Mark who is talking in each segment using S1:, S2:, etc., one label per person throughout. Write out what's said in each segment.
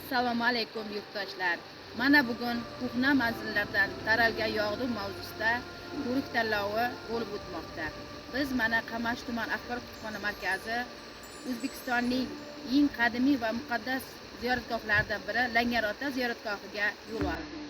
S1: Assalomu alaykum yurtdoshlar. Mana bugun ko'hna manzillardan taralgan yog'du mavzusida ko'rik tanlovi bo'lib o'tmoqda. Biz mana Qamashi tuman axborot kutubxona markazi O'zbekistonning eng qadimiy va muqaddas ziyoratgohlaridan biri Langar ota ziyoratgohiga yo'l oldik.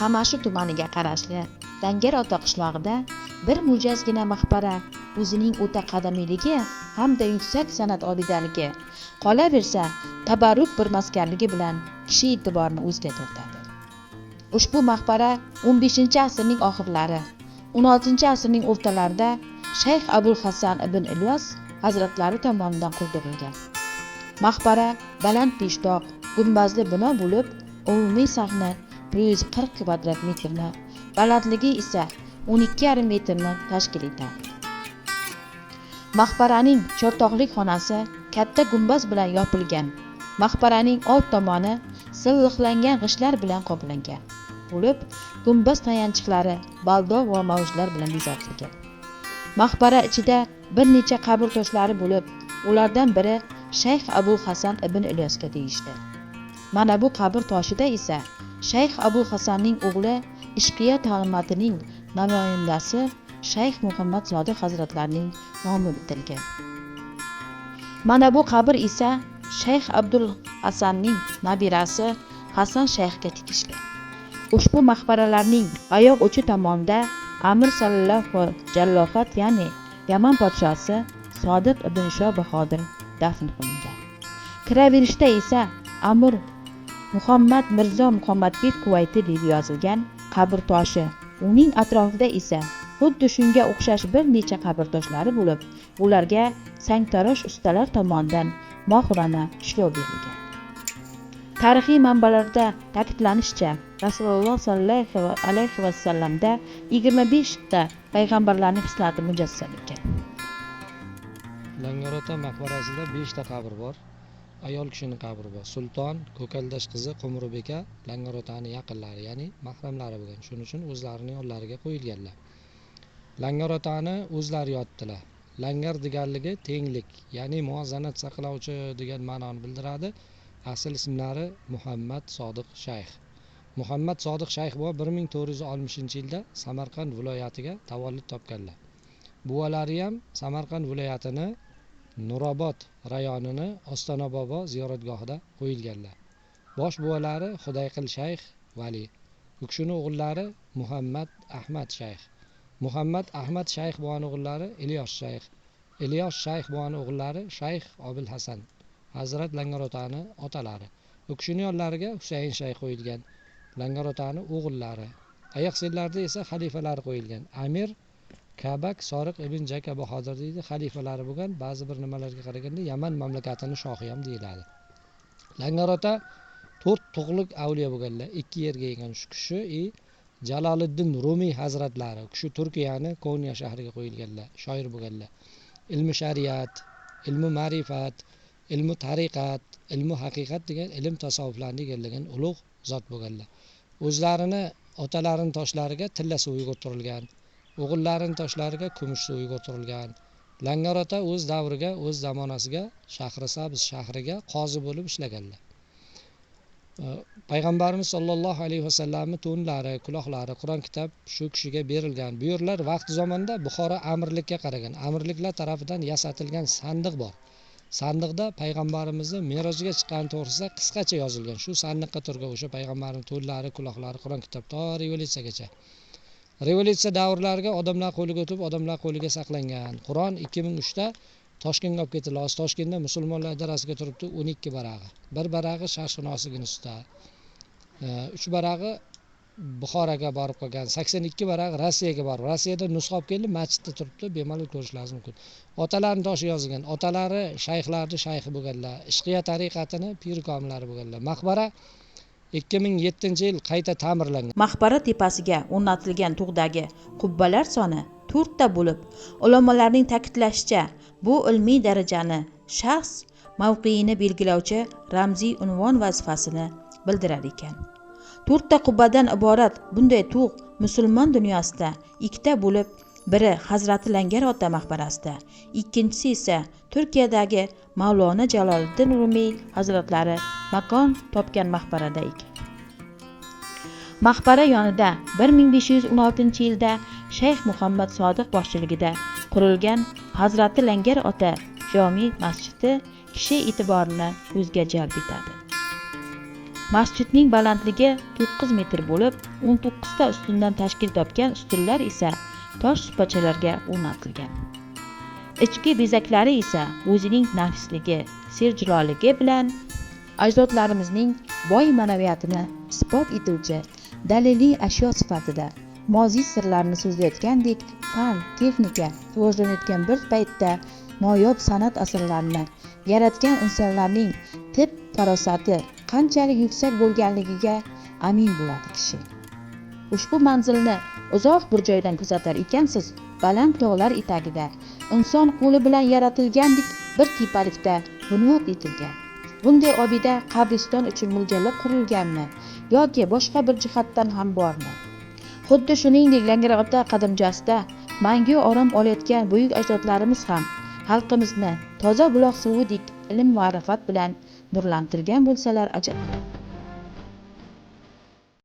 S2: Qamashi tumaniga qarashli Langar ota qishlog'ida bir mo'jazgina maqbara o'zining o'ta qadimiyligi hamda yuksak san'at obidaligi, qolaversa tabarruk bir maskanligi bilan kishi e'tiborini o'ziga tortadi. Ushbu maqbara 15-asrning oxirlari, 16-asrning o'rtalarida Shayx Abul Hasan ibn Ilyos hazratlari tomonidan qurdirilgan. Maqbara baland peshtoq, gumbazli bino bo'lib, umumiy sahni 140 kvadrat metrni, balandligi esa 12,5 metrni tashkil etadi. Maqbaraning chortoqlik xonasi katta gumbaz bilan yopilgan. Maqbaraning old tomoni silliqlangan g'ishtlar bilan qoplangan bo'lib, gumbaz tayanchiqlari baldoq va mavjlar bilan bezatilgan. Maqbara ichida bir necha qabr toshlari bo'lib, ulardan biri Shayx Abul Hasan ibn Ilyosga tegishli. Mana bu qabr toshida esa Shayx Abul Hasanning o'g'li Ishqiya ta'limotining namoyandasi Shayx Muhammad Sodiq hazratlarining nomi bitilgan. Mana bu qabr esa Shayx Abdul Hasanning nabirasi Hasan Shayxga tegishli. Ushbu maqbaralarning oyoq uchi tomonida Amir Sallallohu Jallofat, ya'ni Yaman podshosi Sodiq ibn Shoh Bahodir dafn qilingan. Kiraverishda esa Amir Muhammad Mirzo Muhammadbek Kuvayti deb yozilgan qabr toshi, uning atrofida esa xuddi shunga o'xshash bir necha qabr toshlari bo'lib, ularga sangtarosh ustalar tomonidan mohirona ishlov berilgan. Tarixiy manbalarda ta'kidlanishicha, Rasululloh sallallohu alayhi vasallamda 25 ta payg'ambarlarning xislati mujassam ekan.
S3: Langar ota maqbarasida 5 ta qabr bor. Ayol kishining qabri bor. Sulton Ko'kaldash qizi Qumrubeka Langar otaning yaqinlari, ya'ni mahramlari bo'lgan. Shuning uchun o'zlarining yonlariga qo'yilganlar. Langar otani o'zlari yotdilar. Langar deganligi tenglik, ya'ni muvozanat saqlovchi degan ma'noni bildiradi. Asl ismlari Muhammad Sodiq Shayx. Muhammad Sodiq Shayx buva 1460-yilda Samarqand viloyatiga tavallud topganlar. Buvalari ham Samarqand viloyatini Nurobod rayonini Ostona bobo ziyoratgohida qo'yilganlar. Bosh buvalari Xudayqil Shayx Vali. U kishining o'g'illari Muhammad Ahmad Shayx. Muhammad Ahmad Shayx buvaning o'g'illari Ilyos Shayx. Ilyos Shayx buvaning o'g'illari Shayx Obil Hasan. Hazrat Langar otani otalari. U kishining yonlariga Husayn Shayx qo'yilgan. Langar otani o'g'illari. Oyoq sellarda esa xalifalari qo'yilgan. Amir Kabak Soriq ibn Jaka Bahodir deydi, xalifalari bo'lgan. Ba'zi bir nimalarga qaraganda Yaman mamlakatini shohi ham deyiladi. Langar ota 4 tug'liq avliyo bo'lganlar, 2 yerga yegan shu kishi Jaloliddin Rumiy hazratlari, u kishi Turkiyani Konya shahriga qo'yilganlar, shoir bo'lganlar. Ilmi shariat, ilmi ma'rifat, ilmi tariqat, ilmi haqiqat degan ilm tasavvuflarni egallagan ulug' zot bo'lganlar. O'zlarini otalarining toshlariga tilla suv yugurtirilgan. O'g'illarining toshlariga kumush suv yugurtirilgan. Langar ota o'z davriga, o'z zamonasiga Shahrisabz shahriga qozi bo'lib ishlaganlar. Payg'ambarimiz sollallohu alayhi vasallamning to'nlari, kulohlari, Qur'on kitob shu kishiga berilgan. Bu yerlar vaqt zamonda Buxoro amirlikka qaragan. Amirliklar tarafidan yasatilgan sandiq bor. Sandiqda payg'ambarimizni merojga chiqqani to'g'risida qisqacha yozilgan. Shu sandiqqa turgan o'sha payg'ambarning to'nlari, kulohlari, Qur'on kitob to revolyutsiyagacha. Revolyutsiya davrlariga odamlar qo'liga o'tib, odamlar qo'liga saqlangan. Qur'on 2003da Toshkentga olib ketildi. Hozir Toshkentda musulmonlar idorasiga turibdi 12 barag'i. Bir barag'i Sharqshunoslik institutida, 3 barag'i Buxoroga borib qolgan, 82 varaq Rossiyaga borib, Rossiyada nusxa olib keldi, masjidda turibdi, bemalol ko'rishlaringiz mumkin. Otalarini toshi yozilgan, otalari shayxlarni shayxi bo'lganlar, Ishqiya tariqatini piri komillari bo'lganlar. Maqbara 2007-yil qayta ta'mirlangan.
S2: Maqbara tepasiga o'rnatilgan tug'dagi qubbalar soni 4 ta bo'lib, ulamolarning ta'kidlashicha, bu ilmiy darajani shaxs mavqeini belgilovchi ramziy unvon vazifasini bildirar ekan. 4 ta qubbadan iborat bunday tug' musulmon dunyosida 2 ta bo'lib, biri Hazrati Langar ota maqbarasida, ikkinchisi esa Turkiyadagi Mavlona Jaloliddin Rumiy hazratlari makon topgan maqbarada ekan. Maqbara yonida 1516-yilda Shayx Muhammad Sodiq boshchiligida qurilgan Hazrati Langar ota jome masjidi kishi e'tiborini o'ziga jalb etadi. Masjidning balandligi 9 metr bo'lib, 19 ta ustundan tashkil topgan ustunlar esa tosh supachalarga o'rnatilgan. Ichki bezaklari esa o'zining nafisligi, serjiloligi bilan ajdodlarimizning boy ma'naviyatini isbot etuvchi daliliy ashyo sifatida moziy sirlarini so'zlayotgandek fan, texnika rivojlanayotgan bir paytda noyob san'at asarlarini yaratgan insonlarning tib farosati qanchalik yuksak bo'lganligiga amin bo'ladi kishi. Ushbu manzilni uzoq bir joydan kuzatar ekansiz, baland tog'lar etagida inson qo'li bilan yaratilgandek bir tepalikda bunyod etilgan. Bunday obida qabriston uchun mo'ljallab qurilganmi yoki boshqa bir jihatdan ham bormi? Xuddi shuningdek Langar ota qadamjosida mangu orom olayotgan buyuk ajdodlarimiz ham xalqimizni toza buloq suvidek ilm ma'rifat bilan nurlantirgan bo'lsalar ajab.